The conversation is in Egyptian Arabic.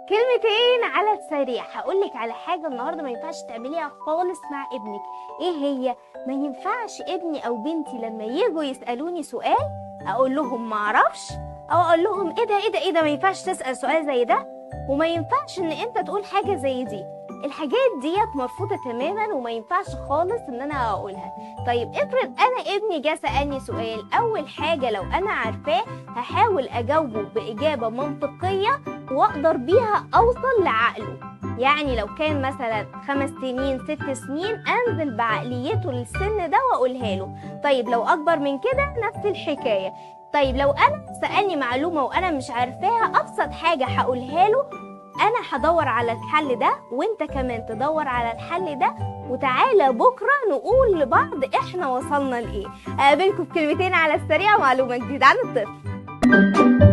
كلمتين على السريع. هقولك على حاجة النهاردة ما ينفعش تعمليها خالص مع ابنك. ايه هي؟ ما ينفعش ابني او بنتي لما يجوا يسألوني سؤال اقول لهم معرفش، او اقول لهم ايه ده ايه ده ايه ده، ما ينفعش تسأل سؤال زي ده، وما ينفعش ان انت تقول حاجة زي دي. الحاجات ديت مرفوضة تماما وما ينفعش خالص ان انا اقولها. طيب افرض انا ابني جه سألني سؤال، اول حاجة لو انا عارفاه هحاول اجاوبه باجابة منطقية واقدر بيها اوصل لعقله. يعني لو كان مثلا 5 سنين 6 سنين انزل بعقليته للسن ده واقولها له. طيب لو اكبر من كده نفس الحكاية. طيب لو انا سألني معلومة وانا مش عارفاها، ابسط حاجة هقولها له انا هدور على الحل ده وانت كمان تدور على الحل ده، وتعالى بكرة نقول لبعض احنا وصلنا لايه. اقابلكم بكلمتين على السريع ومعلومة جديدة عن الطفل.